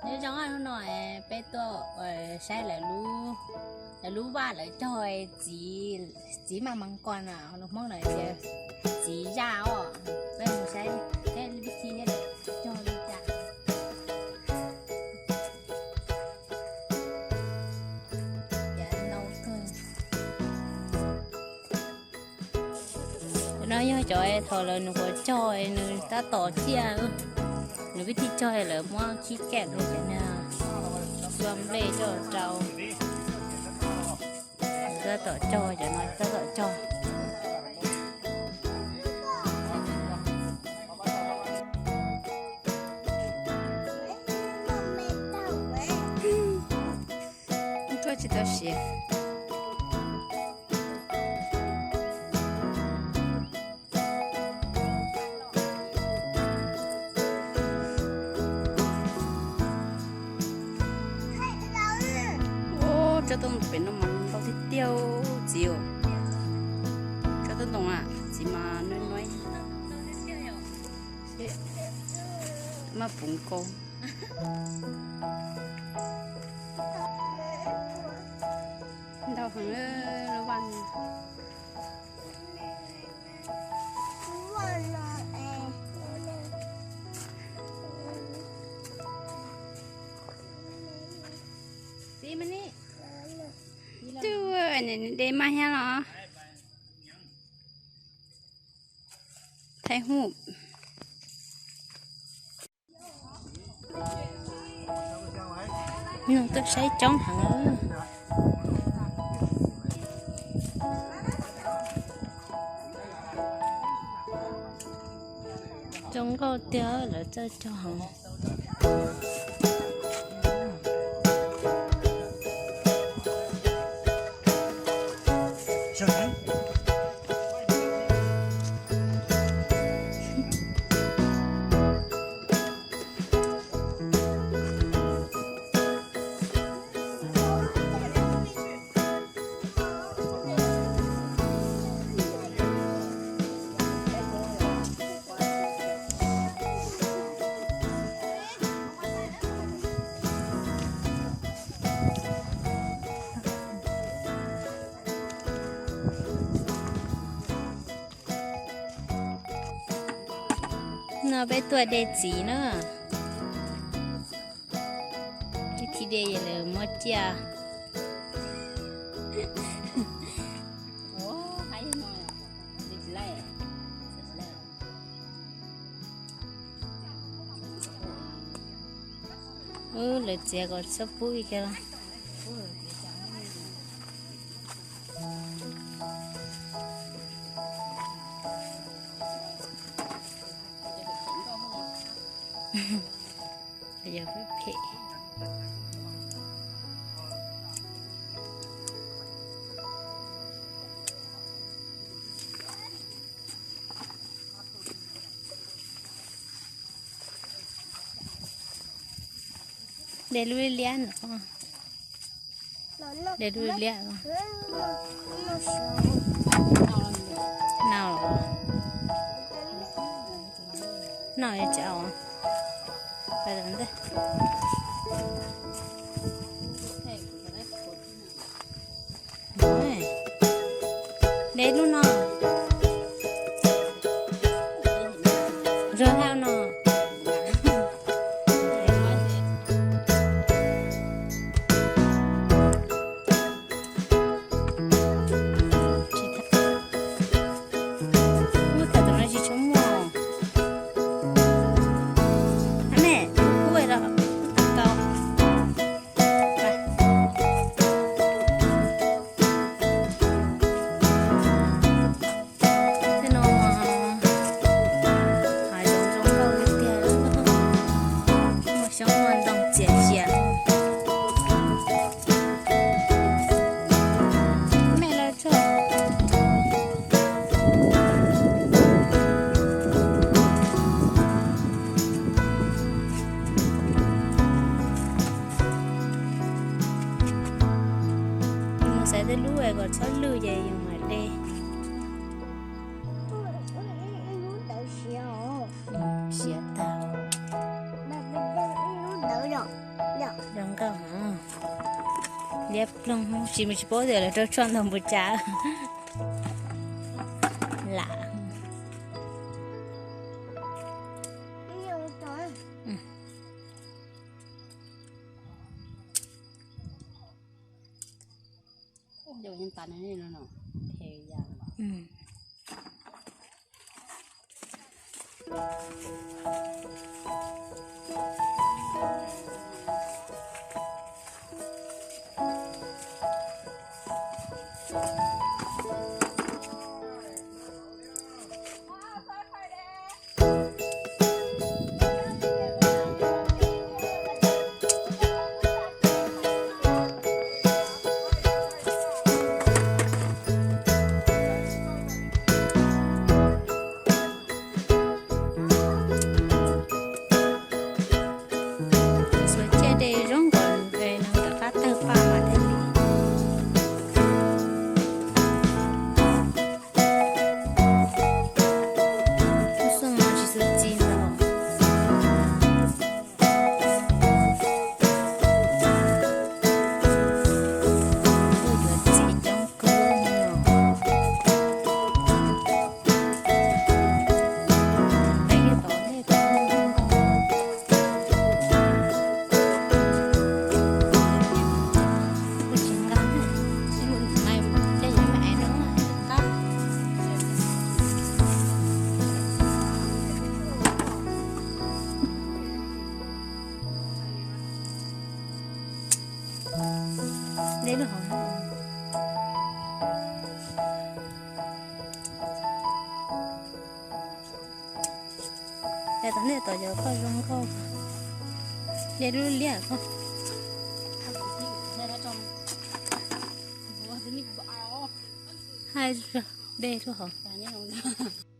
Nyob zoo, hnub no peb tuaj saib lawv lub vaj lawv cog txiv, txiv mas mas kos na, lus Hmoob lawv tias txiv zaj os. Peb mus saib thiab vib thi thiab cog li cas. Cov no kawg. Cov no yog cov thaum lawv nws quav cog nws tab tom ciaj, nws vib thi cog lawv muab khib kaj rau cov niag xua nplej coj rau. Tab tom cog, cov no tab tom cog. Tuaj tsis tau siav. Tsob tauj ntoo pem no mas ntau tiag tiag txiv. Tsob tauj ntoo a, txiv mas nuav nuav. Maj puv nkaus. Ntau heev lub vaj. Txiv mas ni, twb de maj thiab los. Thaij hub. Nug tuaj saib coob heev. Coob nkauj tiag, lawv txawj cog heev. No peb tuaj de txiv na. Ib thib de lawv muab ciaj. Lawv txiav kom txhob pub ib kiag los. Yog phem. De lub liab no. De lub liab no. Nau los? Nau tsis au. Pais ntej. De lub no. Zog hau no. Muab tham tom no tsis tshua muaj. Ab me, kuj los tau. Tej no hav zoov zoo nkauj tiag, muaj xyoob muaj ntoo txias txias. Me lawv tso. Mus xaiv tej lub kom txhob lwj ces yus mam de. Siav tag. Zoo nkauj. Liab ploog, tsis, tsis paub tias lawv rau tshuaj ntau npaum cas. Lam. Xuas ciaj de zoo nkaus no rov qab tawg paj mas thiaj li. Lub xyoo no tsis txhob txi ntau. Kuj yuav txiv coob kawg no. Dej lub hauv no. Ces tom nej tom cov koj zoo nkauj, dej lub liab koj. Hais dej lub hauv.